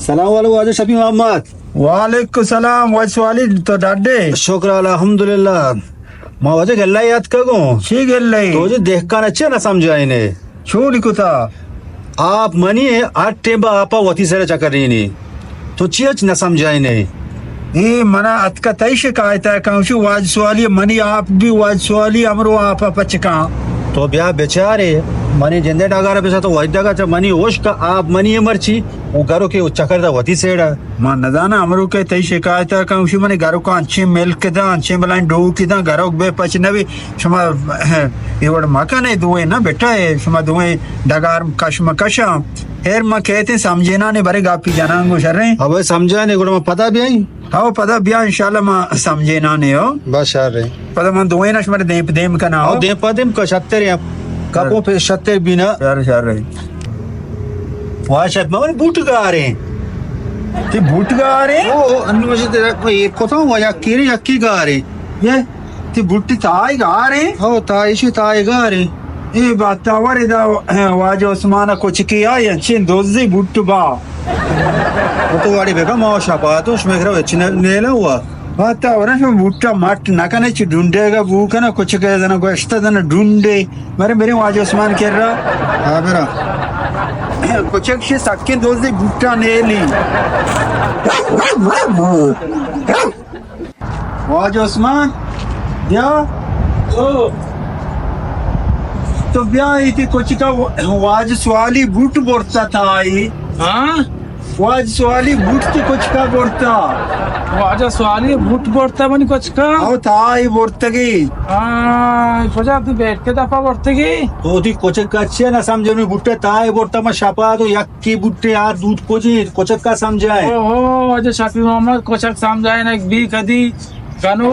سلام علیکم واجہ شفیع محمد۔ وعلیکم سلام واجہ سوالی، تو ڈاڈے؟ شکر الحمدللہ۔ ما واجہ گلہ یاد کگوں۔ چی گلہ؟ تو جی دہکان اچھے نہ سمجھائینے۔ چون کتا؟ آپ منی ہے، ہر ٹیم با آپا وتی سر چکرینی۔ تو چی اچ نہ سمجھائینے؟ اے منا اتکا تئی شکایت ہے، کہنشو واج سوالی منی آپ بھی واج سوالی امرو آپ پچکاں۔ تو بیا بچارے، منی جندے ڈگار بسا تو واج ڈگار چا منی ہوش کا آپ منی ہے مرچی، وہ گرو کے چکر دا وتی سیڑا۔ ما نزاناں امرو کے تئی شکایت ء کن، گوشی منی گروکاں انچیں ملک داں، انچیں بلائیں ڈوکی داں، گروک بے پچ نہ بی۔ شما اے وڑ مکن، اے دوئے نہ بیٹا، اے شما دوئے ڈگار کش مکشاں۔ خیر، ما کہتے سمجھیناں نے، برے گاپی جناں گو شریں۔ ابے سمجھانے گڑا ما پدا بیائیں۔ ہاو، پدا بیا، انشاءاللہ ما سمجھیناں نے ہو۔ بس شریں۔ پدا من دوئیناں شمارے دیم پہ دیم کناں، او ہو۔ دیم پہ دیم کا شتر یا کپو پہ شتر بینا۔ شر، شر۔ واہ، شاید من بوٹ گاریں۔ تی بوٹ گاریں؟ او، او، انو مجھے تیرا کوئی ایک کو تھا، وہ یکی رے، یکی گاریں۔ یہ؟ تی بوٹی تائی گاریں؟ او، تائی شی تائی گاریں۔ اے بات آور ادا، واجہ عثمان کچکی آئی، انچین دوزی بوٹ با۔ او تو واڑی بگا ما شپا تو شمے کرا وچ نیلا ہوا۔ بات آور شما بوٹا مٹ نہ کنے، چی ڈونڈے گا بو کنا، کچک زنا گوشتا زنا ڈونڈے۔ مرے میرے واجہ عثمان کر رہا۔ ہاں برا۔ کچک شی سکیں دوزی بوٹا نیلی۔ واجہ عثمان، بیا۔ او۔ تو بیا، ایتی کچکا واج سوالی بوٹ برتا تھا آئی۔ ہاں؟ واج سوالی بوٹ تی کچکا برتا۔ واجہ سوالی بوٹ برتا منی کچکا؟ او تھا آئی برتگی۔ ہاں، کجا تو بیٹھ کے دفعہ برتگی؟ تو دی کچک اچھے نہ سمجھے، نی بوٹ تھا آئی برتا، ما شپا تو یک کی بوٹے آ دود کجی، کچک کا سمجھائے؟ او ہو، واجہ شفیع محمد کچک سمجھائے نہ بی کدی گنو۔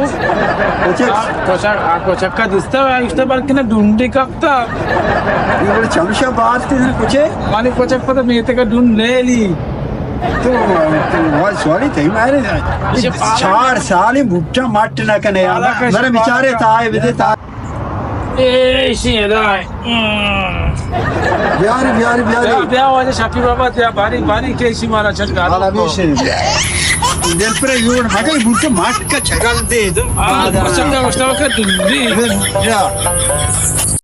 کچک؟ آ، کچک، آ، کچک کا دستا ہے، اشتا بلکہ نہ ڈونڈے کپتا۔ یہ بڑے چمشا بات تے کچے؟ مالی کچک پتہ میتے کا ڈونڈ لے لی۔ تو، تو واج سوالی تھی مارے۔ اسے پاگل۔ چار سال بوٹا مٹ نہ کنے۔ پاگل۔ میرے بیچارے تھا آئے بدے تھا۔ اے، ایشی ادا ہے۔ بیار، بیار، بیار۔ بیا، بیا، واجہ شفیع بابا، بیا، باری، باری، کہ ایشی مارا چٹ گالو حالا کو۔ بیشی۔ دل پر یوڑ مگئی بوٹے مٹ کا چگل دے دو۔ آ، پسند ہے، اس طرح کا دلی۔ بیا۔